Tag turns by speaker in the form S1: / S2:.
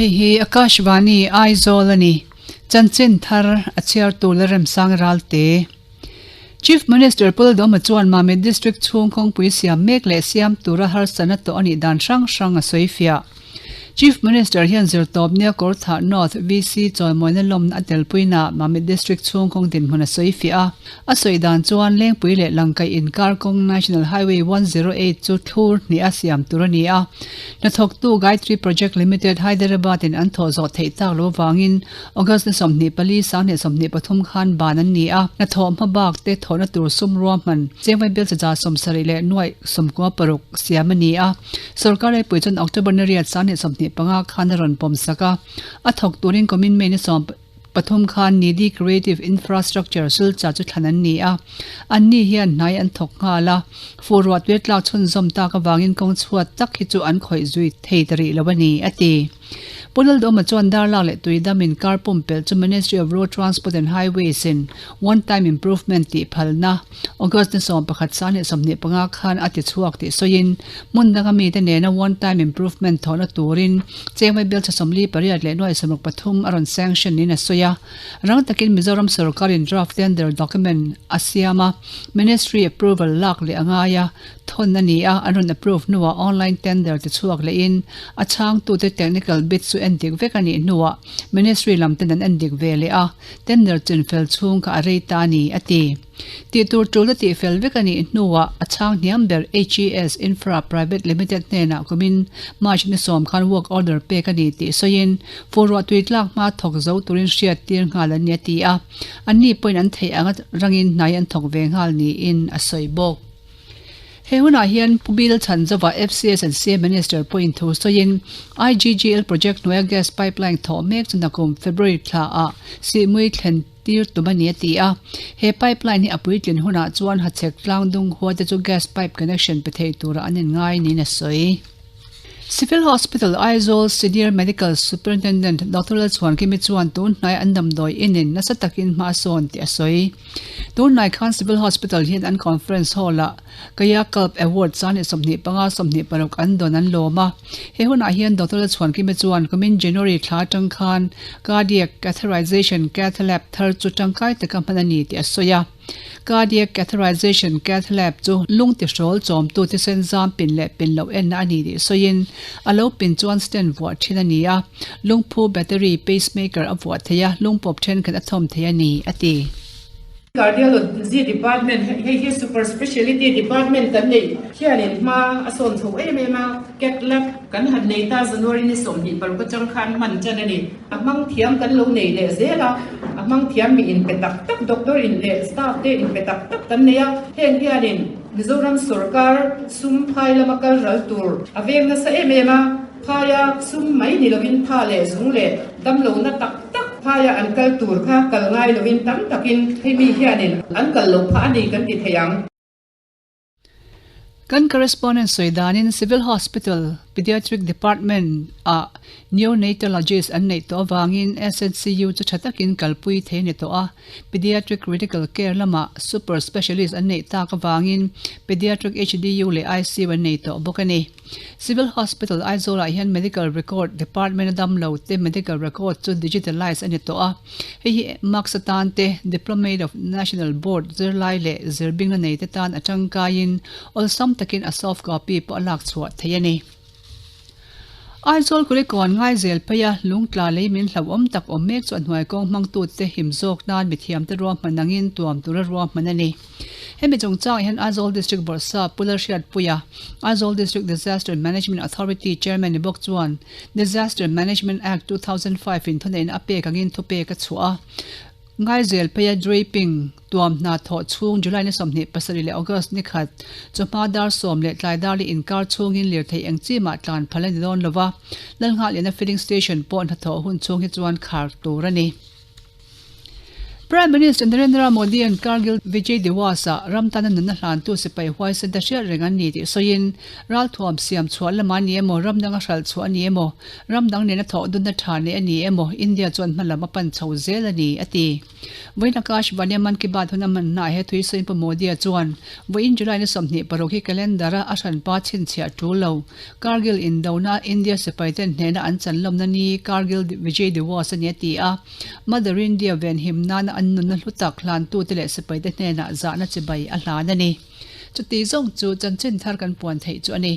S1: Hei hi Akashvani Aizawl a ni. Chanchin thar a chhiartu Lalremsang Ralte. Chief Minister Pu Lalduhoma chuan Mamit District chhung kawngpui siam mek leh siam tura harsatna tawh a nih dan hrang hrang a sawi fiah. Chief Minister hian Zirtawpnia Kawrthah North VC chawimawina lawmna a telpuinaah Mamit District chhung kawng dinhmun a sawi fiah a. A sawi dan chuan Lengpui leh Langkaih inkar kawng National Highway 108 chu thlur hnih a siam tur a ni a. Hnathawktu Gayatri Project Limited, Hyderabad in an thawh zawh theih tak lo vangin August ni 24, 2023 khan ban an ni a. Hnathawh hma bak te thawhna tur sum ruahman Chengvai bial chacha 70 leh nuaih 96 siam a ni a. Sorkar Laipui chuan October ni riat 2025 khan a rawn pawm sak a, a thawk turin kumin May ni 13 khan Nidhi Creative Infrastructure Silchar chu thlan an ni a, anni hian hnai an thawk nghal a, fuh ruah tui tlak chhunzawm tak avangin kawng chhuat tak hi chu an khawih zui thei ta rih lo a ni, a ti. Pu Laldawma chuan Darlak leh Tuidam inkar pumpelh chu Ministry of Road Transport and Highways in One Time Improvement tih phalna August ni 11 2025 khan a ti chhuak tih sawiin hmun danga mite nena One Time Improvement thawhna turin Chengmai bial tha 48 leh nuai 63 a rawn sanction niin a sawi a. Rang takin Mizoram sorkarin draft tender document a siam a, Ministry approval lak leh a ngai a, Thawn a ni a, an rawn approve hnuah online tender ti chhuak lehin a chhangtute technical bid chu en dik vek a nih hnuah Ministry lam ten an en dik ve leh a, tender chin fel chhung kha a rei ta a ni, a ti. Tih tur tul a tih fel vek a nih hnuah a chhang hniam ber HES Infra Private Limited hnenah kumin March ni sawm khan work order pek a ni tih sawiin fur-ruah tui tlak hma thawk zo turin hriat tir nghal an ni a ti a, anni pawhin an theih anga rangin hnai an thawk ve nghal niin a sawi bawk. He hunah hian Pu Bill Chhanzova, FCS and CA Minister pawhin thu sawiin, IGGL project hnuaia gas pipeline thawh mek chu nakum February thlaah sihmui thlen tir tum a ni a ti a. He pipeline hi a puitlin hunah chuan hachhek tlang dung khua te chu gas pipe connection pe thei tura an inngai niin a sawi. Civil Hospital Aizawl Senior Medical Superintendent Doctor Lalchhuankimi chuan tun hnai an damdawi inin nasa takin hma a sawn tih a sawi. Tun hnai khan Civil Hospital hian an Conference Hall-ah Kayakalp Award 25 26 an dawn an lawm a. He hunah hian Doctor Lalchhuankimi chuan kumin January thla atang khan Cardiac Catheterization Cath Lab thar chu tangkai taka hman a ni tih a sawi a. Cardiac Catheterization Cath Lab chu lung tihrawl chawmtu thisen zam pin leh pin loh enna a ni tih sawiin, a lo pin chuan stent vuah thin a ni a, lungphu battery pacemaker a vuah thei a, lungpawp thenkhat a thawm thei a ni, a ti.
S2: Cardiology Department, hei hi Super Speciality Department kan neih hianin hma a sawn chho em em a, Cath Lab kan han nei ta January ni 26 atang khan hman tan a ni. A hmang thiam kan lo nei leh zel a, a hmang thiam mi inpe tak tak doctor in leh staff te inpe tak tak kan nei a, heng hianin Mizoram sorkar sum phai lama kal ral tur a veng nasa em em a, phaia sum mai ni lovin pha leh zung leh damlohna tak tak phaia an kal tur kha kal ngai lovin tam takin hemi hianin an kal loh phah a ni kan ti thei ang.
S1: Kan correspondent sawi danin Civil Hospital Pediatric Department ah Neonatologist an neih tawh avangin SNCU chu tha takin kalpui thei a ni tawh a, Pediatric Critical Care lamah Super Specialist an neih tak avangin Pediatric HDU leh ICU an nei tawh bawk a ni. Civil Hospital Aizawl ah hian Medical Record Department a dam lo te medical record chu digitalize a ni tawh a, hei hi marks atan te Diplomate of National Board zirlai leh zirbingna nei te tan a tangkaiin awlsam takin a soft copy pawh a lak chhuah thei a ni. Aizawl Kulikawn ngaizel phei a lungtla lei min hlauhawm tak awm mek chu a hnuai kawng hmangtute him zawk nan mithiamte ruahman angin tuam tura ruahman a ni. Hemi chungchangah hian Aizawl District Bawrhsap Pu Lalhriatpuia, Aizawl District Disaster Management Authority Chairman ni bawk chuan Disaster Management Act 2005 in thuneihna a pek angin thupek a chhuah a. Ngaizel pheia draping tuam hna thawh chhung July ni 27 leh August ni khat chawhma dar sawm leh tlai dar li inkar chhungin lirthei eng chi mah tlan phal a ni dawn lova, Lalnghahlena Filling Station pawh hnathawh hun chhung hi chuan khar tur a ni. Prime Minister Narendra Modi-a'n Kargil Vijay Diwas-ah ram tana nunna hlantu sipai huaisen te hriat reng an ni tih sawiin, ralthuam siam chhuah lamah a ni emaw, ram danga hralh chhuah a ni emaw, ram dang nena thawh dunna tha nei a ni emaw, India chuan hmalam a pan chho zel a ni, a ti. Vawiin Akashvani-a Mann Ki Baat hun a hman hnaah he thui sawiin Pu Modi-a chuan, Vawiin July ni 26 hi calendar-a a hranpa chhinchhiah tul lo. Kargil indona India sipaiten hnehna an chan lawmna ni Kargil Vijay Diwas a ni a ti a. Mother India venhim nana an nunna hlu tak hlantute leh sipaite hnenah zahna chibai a hlan a ni. Chuti zawng chu chanchin thar kan puan theih chu a ni.